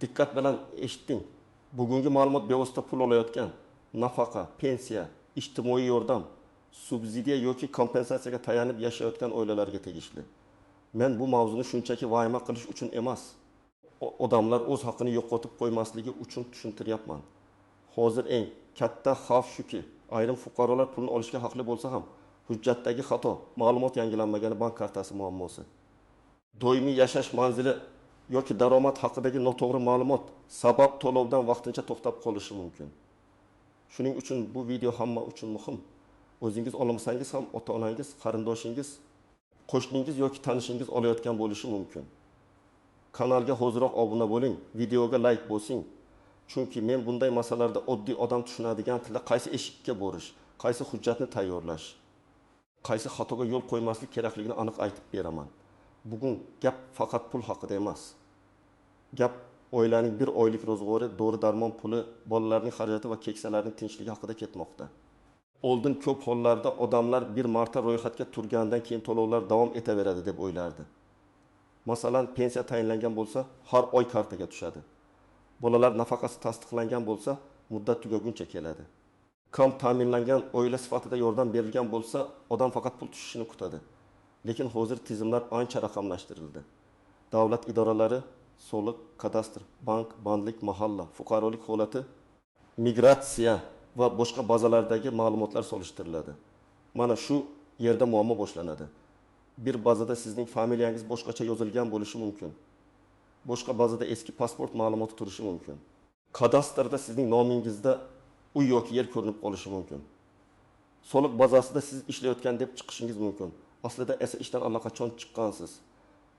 Diqqat bilan eshiting. Bugungi ma'lumot bevosita pul olayotgan, nafaqa, pensiya, ijtimoiy yordam, subsidiya yoki kompensatsiyaga tayanib yashayotgan oilalarga tegishli. Men bu mavzuni shunchaki vahima qilish uchun emas, odamlar o'z haqini yo'qotib qo'ymasligi uchun tushuntiryapman. Hozir eng katta xavf shuki, ayrim fuqarolar pulni olishga haqli bo'lsa ham, hujjatdagi xato, ma'lumot yangilanmagani, bank kartasi muammosi, doimiy yashash manzili yoki daromad haqidagi noto'g'ri ma'lumot sabab to'lovdan vaqtincha to'xtab qolishi mumkin. Shuning uchun bu video hamma uchun muhim. O'zingiz olmasangiz ham ota-onangiz, qarindoshingiz, qo'shningiz yoki tanishingiz olayotgan bo'lishi mumkin. Kanalga hoziroq obuna bo'ling, videoga like bosing. Chunki men bunday masalalarda oddiy odam tushunadigan tilda qaysi eshikka borish, qaysi hujjatni tayyorlash, qaysi xatoga yo'l qo'ymaslik kerakligini aniq aytib beraman. Bugun gap faqat pul haqida emas. Gap oilaning bir oylik ro'zg'ori, dori-darmon puli, bolalarning xarajati va keksalarning tinchligi haqida ketmoqda. Oldin ko'p hollarda odamlar bir marta ro'yxatga turgandan keyin to'lovlar davom etaveradi deb o'ylardi. Masalan, pensiya tayinlangan bo'lsa, har oy kartaga tushadi. Bolalar nafaqasi tasdiqlangan bo'lsa, muddat tugaguncha keladi. Kam ta'minlangan oila sifatida yordam berilgan bo'lsa, odam faqat pul tushishini kutadi. Lekin hozir tizimlar ancha raqamlashtirildi. Davlat idoralari, soliq, kadastr, bank, bandlik, mahalla, fuqarolik holati, migratsiya va boshqa bazalardagi ma'lumotlar solishtiriladi. Mana shu yerda muammo boshlanadi. Bir bazada sizning familiyangiz boshqacha yozilgan bo'lishi mumkin. Boshqa bazada eski pasport ma'lumoti turishi mumkin. Kadastrda sizning nomingizda uy yoki yer ko'rinib qolishi mumkin. Soliq bazasida siz ishlayotgan deb chiqishingiz mumkin. Aslida esa ishdan allaqachon chiqqansiz.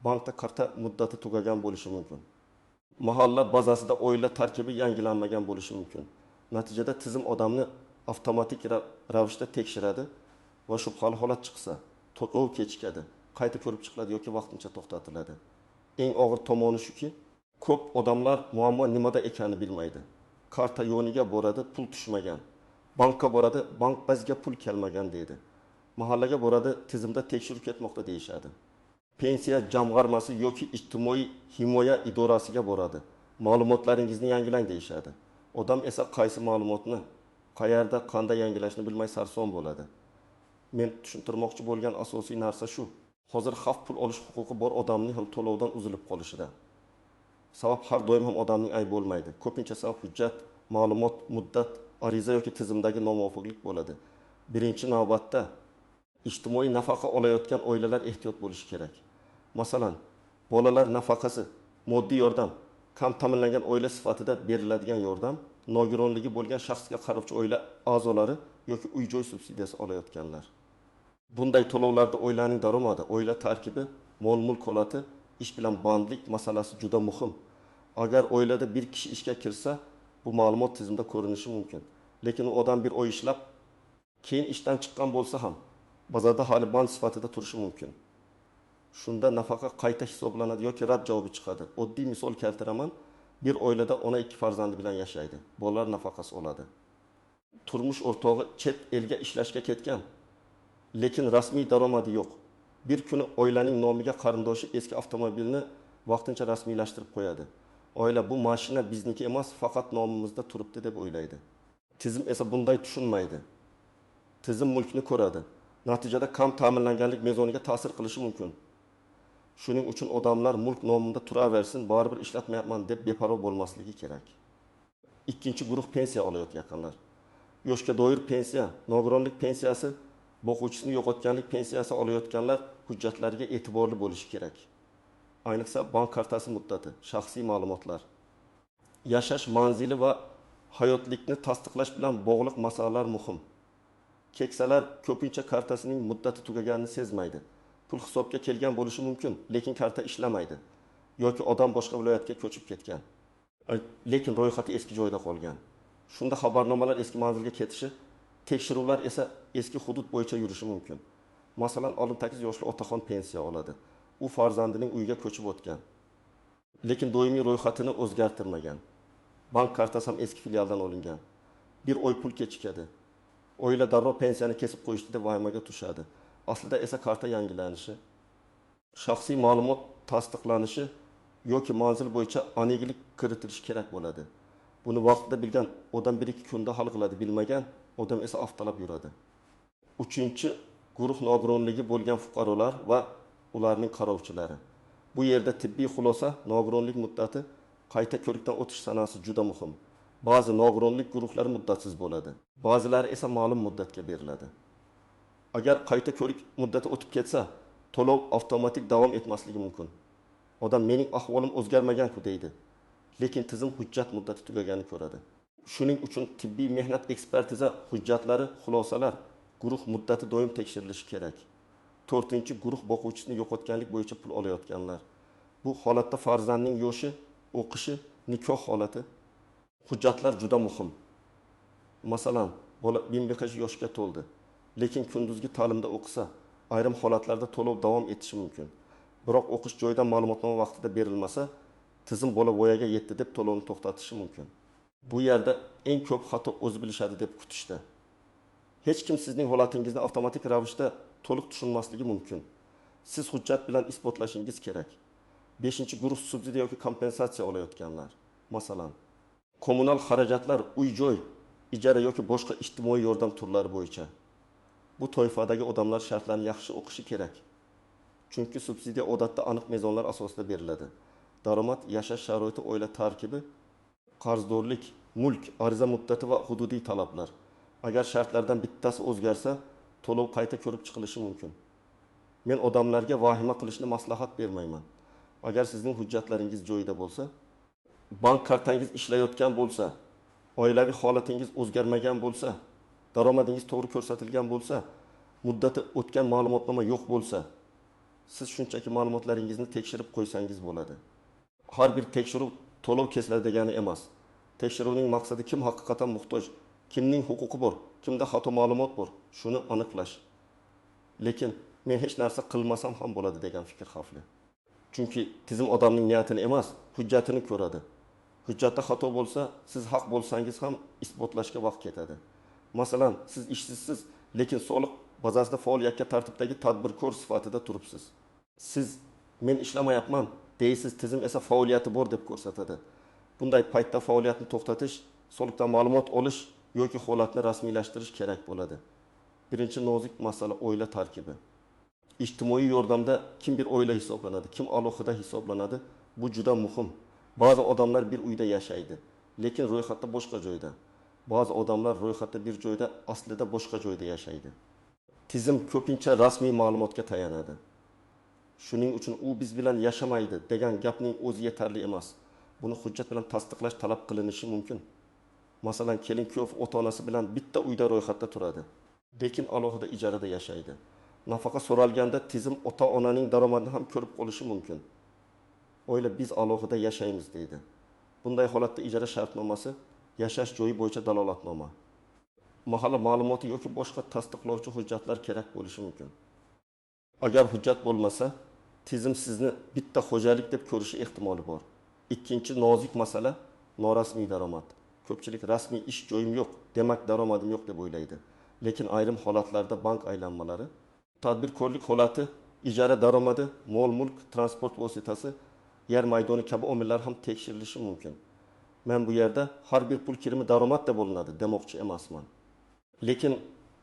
Bankda karta muddati tugagan bo'lishi mumkin. Mahalla bazasida oila tarkibi yangilanmagan bo'lishi mumkin. Natijada tizim odamni avtomatik ravishda tekshiradi va shubhali holat chiqsa, to'lov kechikadi, qayta ko'rib chiqiladi yoki vaqtincha to'xtatiladi. Eng og'ir tomoni shuki, ko'p odamlar muammo nimada ekanini bilmaydi. Karta yoniga boradi, pul tushmagan. Bankka boradi, bank bizga pul kelmagan deydi. Mahallaga boradi, tizimda tekshiruv ketmoqda deyishadi. Pensiya jamg'armasi yoki ijtimoiy himoya idorasiga boradi. Ma'lumotlaringizni yangilang deyishadi. Odam esa qaysi ma'lumotni, qayerda, qanday yangilashni bilmay sarson bo'ladi. Men tushuntirmoqchi bo'lgan asosiy narsa shu. Hozir xavf pul olish huquqi bor odamning ham to'lovdan uzilib qolishida. Sabab har doim ham odamning aybi bo'lmaydi. Ko'pincha sabab hujjat, ma'lumot, muddat, ariza yoki tizimdagi nomuvofiqlik bo'ladi. Birinchi navbatda ijtimoiy nafaqa olayotgan oilalar ehtiyot bo'lishi kerak. Masalan, bolalar nafaqasi, moddiy yordam, kam ta'minlangan oila sifatida beriladigan yordam, nogironligi bo'lgan shaxsga qarovchi oila a'zolari yoki uy-joy subsidiyasi olayotganlar. Bunday to'lovlarda oilaning daromadi, oila tarkibi, mol-mulk holati, ish bilan bandlik masalasi juda muhim. Agar oilada bir kishi ishga kirsa, bu ma'lumot tizimda ko'rinishi mumkin. Lekin u odam bir oy ishlab, keyin ishdan chiqqan bo'lsa ham bazada hali band sifatida turishi mumkin. Shunda nafaqa qayta hisoblanadi yoki rad javobi chiqadi. Oddiy misol keltiraman. Bir oilada ona ikki farzandi bilan yashaydi. Bolalar nafaqasi oladi. Turmush o'rtog'i chet elga ishlashga ketgan, lekin rasmiy daromadi yo'q. Bir kuni oilaning nomiga qarindoshi eski avtomobilni vaqtincha rasmiylashtirib qo'yadi. Oila bu mashina bizniki emas, faqat nomimizda turibdi deb o'ylaydi. Tizim esa bunday tushunmaydi. Tizim mulkni ko'radi. Natijada kam ta'minlanganlik mezoniga ta'sir qilishi mumkin. Shuning uchun odamlar mulk nomimda turaversin, baribir ishlatmayapman deb beparvo bo'lmasligi kerak. Ikkinchi guruh pensiya olayotganlar. Yoshga doir pensiya, nogironlik pensiyasi, boquvchisini yo'qotganlik pensiyasi olayotganlar hujjatlariga e'tiborli bo'lishi kerak. Ayniqsa bank kartasi muddati, shaxsiy ma'lumotlar, yashash manzili va hayotlikni tasdiqlash bilan bog'liq masalalar muhim. Keksalar ko'pincha kartasining muddati tugaganini sezmaydi. Pul hisobga kelgan bo'lishi mumkin, lekin karta ishlamaydi. Yoki odam boshqa viloyatga ko'chib ketgan, lekin ro'yxati eski joyda qolgan. Shunda xabarnomalar eski manzilga ketishi, tekshiruvlar esa eski hudud bo'yicha yurishi mumkin. Masalan, 68 yoshli otaxon pensiya oladi. U farzandining uyiga ko'chib o'tgan, lekin doimiy ro'yxatini o'zgartirmagan. Bank kartasi ham eski filialdan olingan. Bir oy pul kechikadi. Oila darrov pensiyani kesib qo'yishdi deb vahimaga tushadi. Aslida esa karta yangilanishi, shaxsiy ma'lumot tasdiqlanishi yoki manzil bo'yicha aniqlik kiritilishi kerak bo'ladi. Buni vaqtida bilgan odam 1-2 kunda hal qiladi, bilmagan odam esa haftalab yuradi. Uchinchi guruh nogironligi bo'lgan fuqarolar va ularning qarovchilari. Bu yerda tibbiy xulosa, nogironlik muddati, qayta ko'rikdan o'tish sanasi juda muhim. Ba'zi nogironlik guruhlari muddatsiz bo'ladi, ba'zilari esa ma'lum muddatga beriladi. Agar qayta ko'rik muddati o'tib ketsa, to'lov avtomatik davom etmasligi mumkin. Odam mening ahvolim o'zgarmagan-ku deydi, lekin tizim hujjat muddati tugaganini ko'radi. Shuning uchun tibbiy mehnat ekspertiza hujjatlari, xulosalar, guruh muddati doim tekshirilishi kerak. To'rtinchi guruh boquvchisini yo'qotganlik bo'yicha pul olayotganlar. Bu holatda farzandning yoshi, o'qishi, nikoh holati, hujjatlar juda muhim. Masalan, bola 15 yoshga to'ldi, lekin kunduzgi ta'limda o'qisa, ayrim holatlarda to'lov davom etishi mumkin. Biroq o'qish joyidan ma'lumotnoma vaqtida berilmasa, tizim bola voyaga yetdi deb to'lovni to'xtatishi mumkin. Bu yerda eng ko'p xato o'zi bilishadi deb kutishda. Hech kim sizning holatingizni avtomatik ravishda to'liq tushunmasligi mumkin. Siz hujjat bilan isbotlashingiz kerak. 5-guruh subsidiya yoki kompensatsiya olayotganlar. Masalan, kommunal xarajatlar, uy-joy, ijara yoki boshqa ijtimoiy yordam turlari bo'yicha. Bu toifadagi odamlar shartlarni yaxshi o'qishi kerak. Chunki subsidiya odatda aniq mezonlar asosida beriladi. Daromad, yashash sharoiti, oila tarkibi, qarzdorlik, mulk, ariza muddati va hududiy talablar. Agar shartlardan bittasi o'zgarsa, to'lov qayta ko'rib chiqilishi mumkin. Men odamlarga vahima qilishni maslahat bermayman. Agar sizning hujjatlaringiz joyida bo'lsa, bank kartangiz ishlayotgan bo'lsa, oilaviy holatingiz o'zgarmagan bo'lsa, daromadingiz to'g'ri ko'rsatilgan bo'lsa, muddati o'tgan ma'lumotnoma yo'q bo'lsa, siz shunchaki ma'lumotlaringizni tekshirib qo'ysangiz bo'ladi. Har bir tekshiruv to'lov kesiladi degani emas. Tekshiruvning maqsadi kim haqiqatan muhtoj, kimning huquqi bor, kimda xato ma'lumot bor, shuni aniqlash. Lekin men hech narsa qilmasam ham bo'ladi degan fikr xavfli. Chunki tizim odamning niyatini emas, hujjatini ko'radi. Hujjatda xato bo'lsa, siz haq bo'lsangiz ham isbotlashga vaqt ketadi. Masalan, siz ishsizsiz, lekin soliq bazasida faol yakka tartibdagi tadbirkor sifatida turibsiz. Siz men ishlamayapman deysiz, tizim esa faoliyati bor deb ko'rsatadi. Bunday paytda faoliyatni to'xtatish, soliqdan ma'lumot olish yoki holatni rasmiylashtirish kerak bo'ladi. Birinchi nozik masala oila tarkibi. Ijtimoiy yordamda kim bir oila hisoblanadi, kim alohida hisoblanadi, bu juda muhim. Ba'zi odamlar bir uyda yashaydi, lekin ro'yxatda boshqa joyda. Ba'zi odamlar ro'yxatda bir joyda, aslida boshqa joyda yashaydi. Tizim ko'pincha rasmiy ma'lumotga tayanadi. Shuning uchun u biz bilan yashamaydi degan gapning o'zi yetarli emas. Buni hujjat bilan tasdiqlash talab qilinishi mumkin. Masalan, kelin-kuyov ota-onasi bilan bitta uyda ro'yxatda turadi, lekin alohida ijarada yashaydi. Nafaqa so'ralganda tizim ota-onaning daromadini ham ko'rib qolishi mumkin. Oila biz alohida yashaymiz deydi. Bunday holatda ijara shartnomasi, yashash joyi bo'yicha dalolatnoma, mahalla ma'lumoti yoki boshqa tasdiqlovchi hujjatlar kerak bo'lishi mumkin. Agar hujjat bo'lmasa, tizim sizni bitta xo'jalik deb ko'rishi ehtimoli bor. Ikkinchi nozik masala norasmiy daromad. Ko'pchilik rasmiy ish joyim yo'q, demak daromadim yo'q deb o'ylaydi. Lekin ayrim holatlarda bank aylanmalari, tadbirkorlik holati, ijara daromadi, mol-mulk, transport vositasi, yer maydoni kabi omillar ham tekshirilishi mumkin. Men bu yerda har bir pul kirimi daromad deb bo'linadi demoqchi emasman. Lekin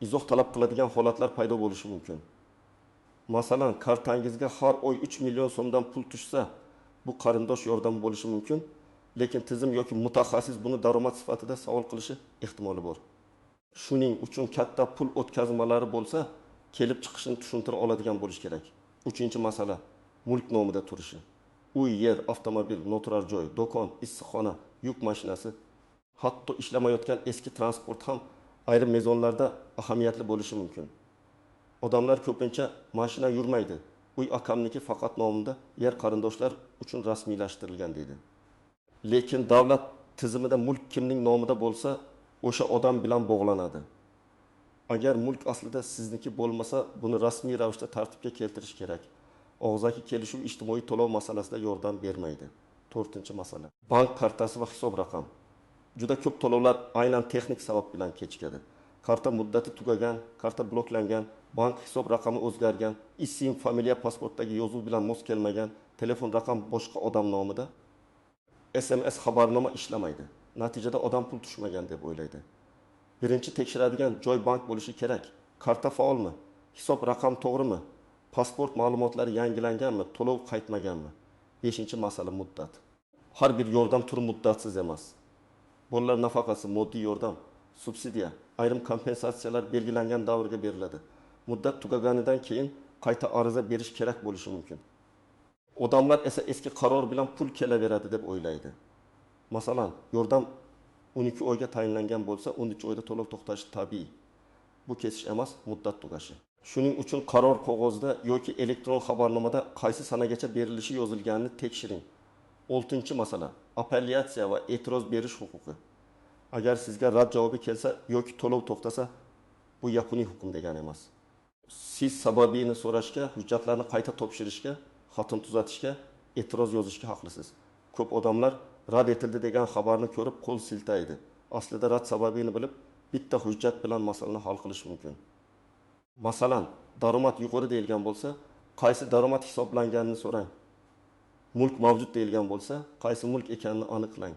izoh talab qiladigan holatlar paydo bo'lishi mumkin. Masalan, kartangizga har oy 3 million so'mdan pul tushsa, bu qarindosh yordami bo'lishi mumkin, lekin tizim yoki mutaxassis buni daromad sifatida savol qilishi ehtimoli bor. Shuning uchun katta pul o'tkazmalari bo'lsa, kelib chiqishini tushuntira oladigan bo'lish kerak. Uchinchi masala mulk nomida turishi. Uy, yer, avtomobil, noturar joy, do'kon, issiqxona, yuk mashinasi, hatto ishlamayotgan eski transport ham ayrim mezonlarda ahamiyatli bo'lishi mumkin. Odamlar ko'pincha mashina yurmaydi, uy akamniki faqat nomida, yer qarindoshlar uchun rasmiylashtirilgan deydi. Lekin davlat tizimida mulk kimning nomida bo'lsa, o'sha odam bilan bog'lanadi. Agar mulk aslida sizniki bo'lmasa, buni rasmiy ravishda tartibga keltirish kerak. Og'zaki kelishuv ijtimoiy to'lov masalasida yordam bermaydi. To'rtinchi masala bank kartasi va hisob raqam. Juda ko'p to'lovlar aynan texnik sabab bilan kechikadi. Karta muddati tugagan, karta bloklangan, bank hisob raqami o'zgargan, ism, familiya pasportdagi yozuv bilan mos kelmagan, telefon raqam boshqa odam nomida, SMS xabarnoma ishlamaydi. Natijada odam pul tushmagan deb o'ylaydi. Birinchi tekshiradigan joy bank bo'lishi kerak. Karta faolmi? Hisob raqam to'g'rimi? Pasport ma'lumotlari yangilanganmi? To'lov qaytmaganmi? Beshinchi masala muddat. Har bir yordam turi muddatsiz emas. Bolalar nafaqasi, moddiy yordam, subsidiya, ayrim kompensatsiyalar belgilangan davrga beriladi. Muddat tugaganidan keyin qayta ariza berish kerak bo'lishi mumkin. Odamlar esa eski qaror bilan pul kelaveradi deb o'ylaydi. Masalan, yordam 12 oyga tayinlangan bo'lsa, 13 oyda to'lov to'xtashi tabiiy. Bu kesish emas, muddat tugashi. Shuning uchun qaror qog'ozida yoki elektron xabarnomada qaysi sanagacha berilishi yozilganini tekshiring. Oltinchi masala apellyatsiya va e'tiroz berish huquqi. Agar sizga rad javobi kelsa yoki to'lov to'xtasa, bu yakuniy hukm degani emas. Siz sababini so'rashga, hujjatlarni qayta topshirishga, xatoni tuzatishga, e'tiroz yozishga haqlisiz. Ko'p odamlar rad etildi degan xabarni ko'rib qo'l siltaydi. Aslida rad sababini bilib, bitta hujjat bilan masalani hal qilish mumkin. Masalan, daromad yuqori deyilgan bo'lsa, qaysi daromad hisoblanganini so'rang. Mulk mavjud deyilgan bo'lsa, qaysi mulk ekanini aniqlang.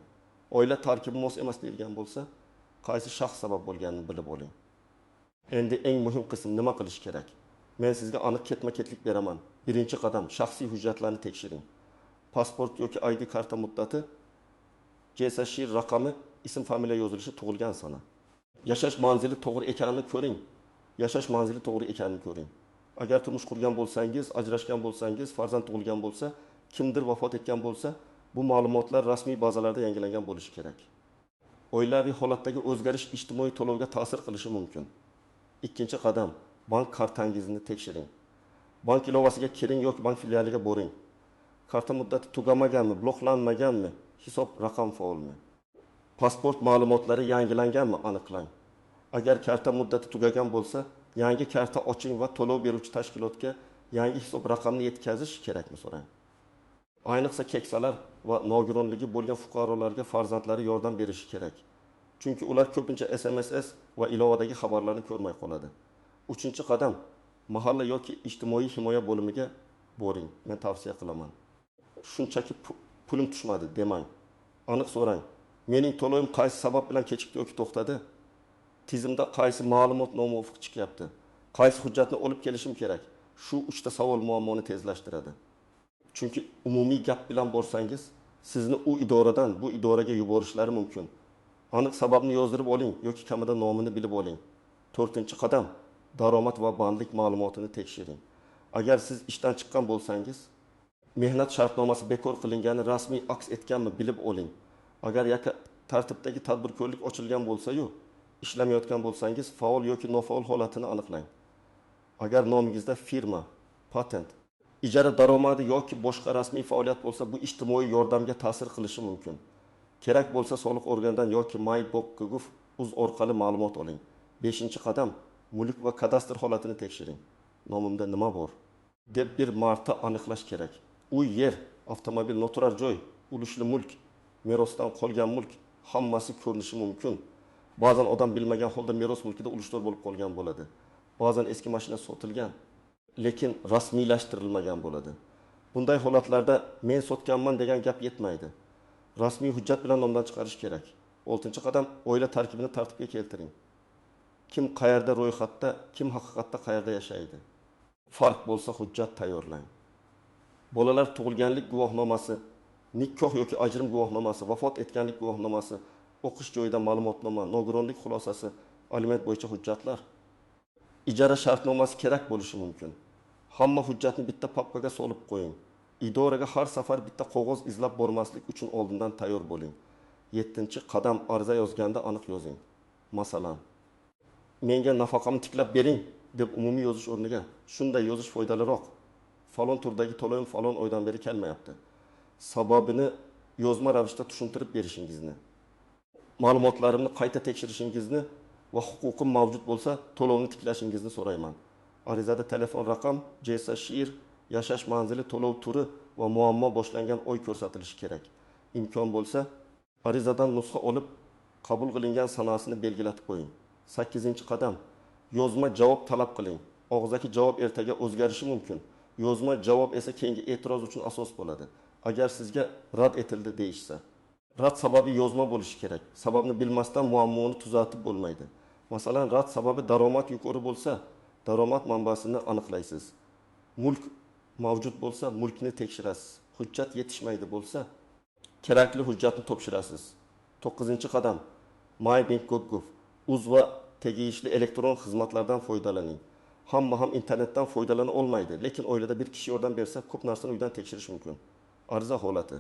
Oila tarkibi mos emas deyilgan bo'lsa, qaysi shaxs sabab bo'lganini bilib oling. Endi eng muhim qism nima qilish kerak? Men sizga aniq ketma-ketlik beraman. Birinchi qadam shaxsiy hujjatlarni tekshiring. Pasport yoki ID karta muddati, JSShir raqami, ism familiya yozilishi, tug'ilgan sana. Yashash manzili to'g'ri ekanini ko'ring. Yashash manzili to'g'ri ekanini ko'ring. Agar turmush qurgan bo'lsangiz, ajrashgan bo'lsangiz, farzand tug'ilgan bo'lsa, kimdir vafot etgan bo'lsa, bu ma'lumotlar rasmiy bazalarda yangilangan bo'lishi kerak. Oilaviy holatdagi o'zgarish ijtimoiy to'lovga ta'sir qilishi mumkin. Ikkinchi qadam bank kartangizni tekshiring. Bank ilovasiga kiring yoki bank filialiga boring. Karta muddati tugamaganmi, bloklanmaganmi, hisob raqam faolmi? Pasport ma'lumotlari yangilanganmi aniqlang. Agar karta muddati tugagan bo'lsa, yangi karta oching va to'lov beruvchi tashkilotga yangi hisob raqamini yetkazish kerakmi so'rang. Ayniqsa keksalar va nogironligi bo'lgan fuqarolarga farzandlari yordam berishi kerak. Chunki ular ko'pincha SMSs va ilovadagi xabarlarni ko'rmay qoladi. Uchinchi qadam mahalla yoki ijtimoiy himoya bo'limiga boring. Men tavsiya qilaman. Shunchaki pulim tushmadi demang. Aniq so'rang. Mening to'lovim qaysi sabab bilan kechikdi yoki to'xtadi? Tizimda qaysi ma'lumot nomuvofiq chiqyapti? Qaysi hujjatni olib kelishim kerak? Shu uchta savol muammoni tezlashtiradi. Chunki umumiy gap bilan borsangiz, sizni u idoradan bu idoraga yuborishlari mumkin. Aniq sababni yozdirib oling yoki kamida nomini bilib oling. To'rtinchi qadam daromad va bandlik ma'lumotini tekshiring. Agar siz ishdan chiqqan bo'lsangiz, mehnat shartnomasi bekor qilingani rasmiy aks etganmi bilib oling. Agar yaka tartibdagi tadbirkorlik ochilgan bo'lsa-yu, ishlamayotgan bo'lsangiz, faol yoki nofaol holatini aniqlang. Agar nomingizda firma, patent, ijara daromadi yoki boshqa rasmiy faoliyat bo'lsa, bu ijtimoiy yordamga ta'sir qilishi mumkin. Kerak bo'lsa soliq organidan yoki my.gov.uz orqali ma'lumot oling. Beshinchi qadam mulk va kadastr holatini tekshiring. Nomimda nima bor deb bir marta aniqlash kerak. Uy, yer, avtomobil, noturar joy, ulushli mulk, merosdan qolgan mulk hammasi ko'rinishi mumkin. Ba'zan odam bilmagan holda meros mulkida ulushdor bo'lib qolgan bo'ladi. Ba'zan eski mashina sotilgan, lekin rasmiylashtirilmagan bo'ladi. Bunday holatlarda men sotganman degan gap yetmaydi. Rasmiy hujjat bilan nomdan chiqarish kerak. Oltinchi qadam oila tarkibini tartibga keltiring. Kim qayerda ro'yxatda, kim haqiqatda qayerda yashaydi. Farq bo'lsa hujjat tayyorlang. Bolalar tug'ilganlik guvohnomasi, nikoh yoki ajrim guvohnomasi, vafot etganlik guvohnomasi, o'qish joyidan ma'lumotnoma, nogironlik xulosasi, aliment bo'yicha hujjatlar, ijara shartnomasi kerak bo'lishi mumkin. Hamma hujjatni bitta papkaga solib qo'ying. Idoraga har safar bitta qog'oz izlab bormaslik uchun oldindan tayyor bo'ling. Yettinchi qadam ariza yozganda aniq yozing. Masalan, menga nafaqamni tiklab bering deb umumiy yozish o'rniga shunday yozish foydaliroq. Falon turdagi to'lovim falon oydan beri kelmayapti. Sababini yozma ravishda tushuntirib berishingizni, ma'lumotlarimni qayta tekshirishingizni va huquqim mavjud bo'lsa to'lovni tiklashingizni so'rayman. Arizada telefon raqam, JSShir, yashash manzili, to'lov turi va muammo boshlangan oy ko'rsatilishi kerak. Imkon bo'lsa, arizadan nusxa olib, qabul qilingan sanasini belgilatib qo'ying. 8-qadam. Yozma javob talab qiling. Og'zaki javob ertaga o'zgarishi mumkin. Yozma javob esa keyingi e'tiroz uchun asos bo'ladi. Agar sizga rad etildi deyishsa, rad sababi yozma bo'lishi kerak. Sababni bilmasdan muammoni tuzatib bo'lmaydi. Masalan, rad sababi daromad yuqori bo'lsa, daromad manbasini aniqlaysiz. Mulk mavjud bo'lsa, mulkni tekshirasiz. Hujjat yetishmaydi bo'lsa, kerakli hujjatni topshirasiz. 9-qadam. MyBank.gov uz va tegishli elektron xizmatlardan foydalaning. Hamma ham internetdan foydalana olmaydi, lekin oilada bir kishi yordam bersa, ko'p narsani uydan tekshirish mumkin. Ariza holati.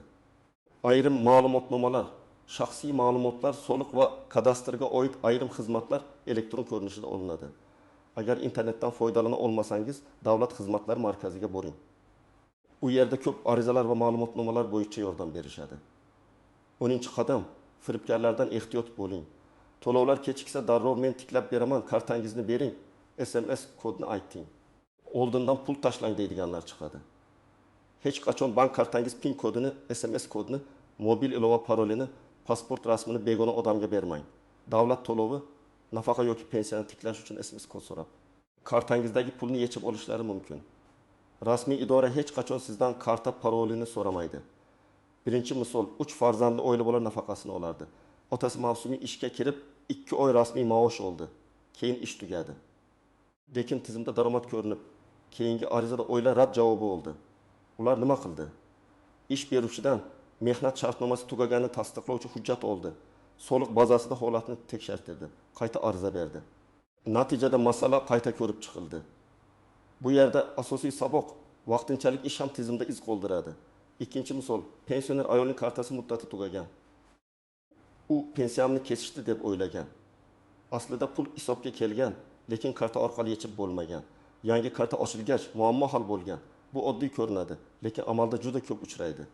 Ayrim ma'lumotnomalar, shaxsiy ma'lumotlar, soliq va kadastrga oid ayrim xizmatlar elektron ko'rinishida olinadi. Agar internetdan foydalana olmasangiz, davlat xizmatlari markaziga boring. U yerda ko'p arizalar va ma'lumotnomalar bo'yicha yordam berishadi. 10-qadam. Firibgarlardan ehtiyot bo'ling. To'lovlar kechiksa darrov men tiklab beraman, kartangizni bering, SMS kodini ayting. Oldindan pul tashlang deydiganlar chiqadi. Hech qachon bank kartangiz PIN kodini, SMS kodini, mobil ilova parolini, pasport rasmini begona odamga bermang. Davlat to'lovi, nafaqa yoki pensiyani tiklash uchun SMS kod so'rab, kartangizdagi pulni yechib olishlari mumkin. Rasmiy idora hech qachon sizdan karta parolini so'ramaydi. Birinchi misol, 3 farzandli oila bola nafaqasini olardi. Otasi mavsumiy ishga kirib, 2 oy rasmiy maosh oldi. Keyin ish tugadi. Lekin tizimda daromad ko'rinib, keyingi arizada oila rad javobi oldi. Ular nima qildi? Ish beruvchidan mehnat shartnomasi tugaganini tasdiqlovchi hujjat oldi. Soliq bazasida holatni tekshirtirdi. Qayta ariza berdi. Natijada masala qayta ko'rib chiqildi. Bu yerda asosiy saboq, vaqtinchalik ish ham tizimda iz qoldiradi. Ikkinchi misol, pensioner ayolning kartasi muddati tugagan. U pensiyamni kesishdi deb o'ylagan. Aslida pul hisobga kelgan, lekin karta orqali yechib bo'lmagan. Yangi karta ochilgach muammo hal bo'lgan. Bu oddiy ko'rinadi, lekin amalda juda ko'p uchraydi.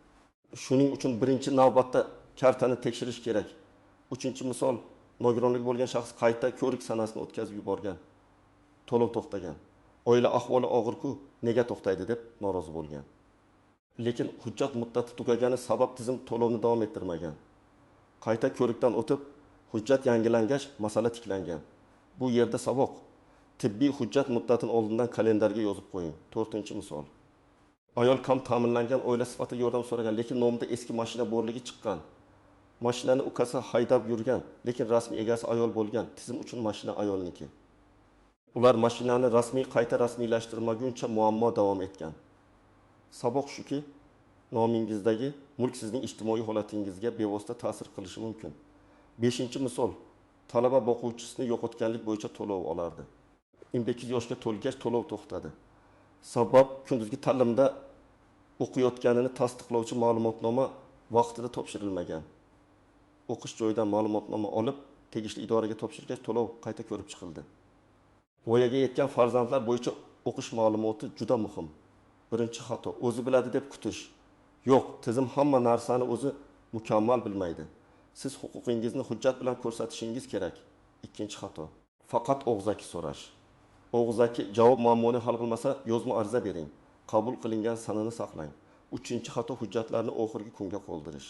Shuning uchun birinchi navbatda kartani tekshirish kerak. Uchinchi misol, nogironligi bo'lgan shaxs qayta ko'rik sanasini o'tkazib yuborgan. To'lov to'xtagan. Oila ahvoli og'ir-ku, nega to'xtaydi deb norozi bo'lgan. Lekin hujjat muddati tugagani sabab tizim to'lovni davom ettirmagan. Qayta ko'rikdan o'tib, hujjat yangilangach masala tiklangan. Bu yerda saboq, tibbiy hujjat muddatini oldindan kalendarga yozib qo'ying. 4-misol. Ayol kam ta'minlangan oila sifatida yordam so'ragan, lekin nomida eski mashina borligi chiqqan. Mashinani ukasi haydab yurgan, lekin rasmiy egasi ayol bo'lgan. Tizim uchun mashina ayolniki. Ular mashinani rasmiy qayta rasmiylashtirmaguncha muammo davom etgan. Saboq shuki, nomingizdagi mulk sizning ijtimoiy holatingizga bevosita ta'sir qilishi mumkin. 5-misol, talaba boquvchisini yo'qotganlik bo'yicha to'lov olardi. 28 yoshga to'lgach to'lov to'xtadi. Sabab kunduzgi ta'limda o'qiyotganini tasdiqlovchi ma'lumotnoma vaqtida topshirilmagan. O'qish joyidan ma'lumotnoma olib, tegishli idoraga topshirgach to'lov qayta ko'rib chiqildi. Voyaga yetgan farzandlar bo'yicha o'qish ma'lumoti juda muhim. Birinchi xato, o'zi biladi deb kutish. Yo'q, tizim hamma narsani o'zi mukammal bilmaydi. Siz huquqingizni hujjat bilan ko'rsatishingiz kerak. Ikkinchi xato, faqat og'zaki so'rash. Og'zaki javob muammoni hal qilmasa, yozma ariza bering. Qabul qilingan sanani saqlang. Uchinchi xato, hujjatlarni oxirgi kunga qoldirish.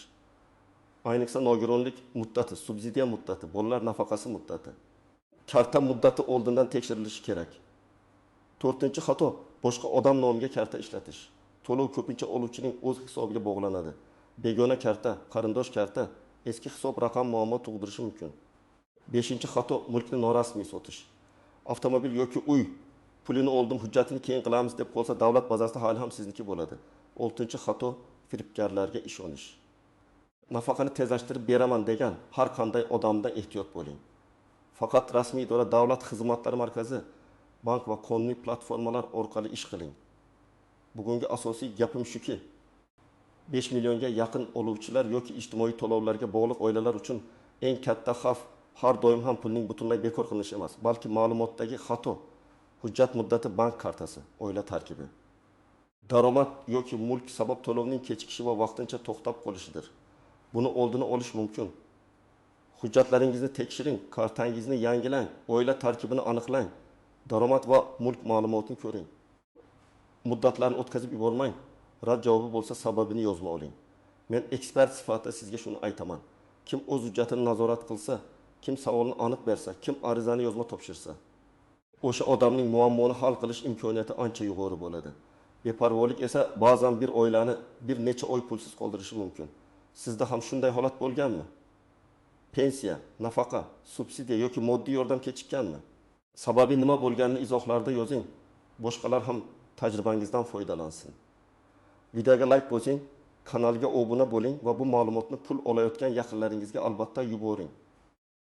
Ayniqsa nogironlik muddati, subsidiya muddati, bolalar nafaqasi muddati. Karta muddati oldindan tekshirilishi kerak. 4-xato, boshqa odam nomiga karta ishlatish. To'lov ko'pincha oluvchining o'z hisobiga bog'lanadi. Begona karta, qarindosh karta, eski hisob raqam muammo tug'dirishi mumkin. 5-xato, mulkni norasmiy sotish. Avtomobil yoki uy pulini oldim, hujjatini keyin qilamiz deb qolsa, davlat bazasida hali ham sizniki bo'ladi. 6-xato, firibgarlarga ishonish. Nafaqani tezlashtirib beraman degan har qanday odamdan ehtiyot bo'ling. Faqat rasmiy idora, davlat xizmatlari markazi, bank va qonuniy platformalar orqali ish qiling. Bugungi asosiy gapim shuki, 5 millionga yaqin oluvchilar yoki ijtimoiy to'lovlarga bog'liq oilalar uchun eng katta xavf har doim ham pulning butunlay bekor qilinishi emas, balki ma'lumotdagi xato, hujjat muddati, bank kartasi, oila tarkibi. Daromad yoki mulk sabab to'lovning kechikishi va vaqtincha to'xtab qolishidir. Buni oldini olish mumkin. Hujjatlaringizni tekshiring, kartangizni yangilang, oila tarkibini aniqlang, daromad va mulk ma'lumotini ko'ring. Muddatlarni o'tkazib yubormang. Rad javobi bo'lsa sababini yozma oling. Men ekspert sifatida sizga shuni aytaman. Kim o'z hujjatini nazorat qilsa, Kim savolni aniq bersa, kim arizani yozma topshirsa, o'sha odamning muammoni hal qilish imkoniyati ancha yuqori bo'ladi. Beparvolik esa ba'zan bir oilani bir necha oy pulsiz qoldirishi mumkin. Sizda ham shunday holat bo'lganmi? Pensiya, nafaqa, subsidiya yoki moddiy yordam kechikkanmi? Sababi nima bo'lganini izohlarda yozing. Boshqalar ham tajribangizdan foydalansin. Videoga like bosing, kanalga obuna bo'ling va bu ma'lumotni pul olayotgan yaqinlaringizga albatta yuboring.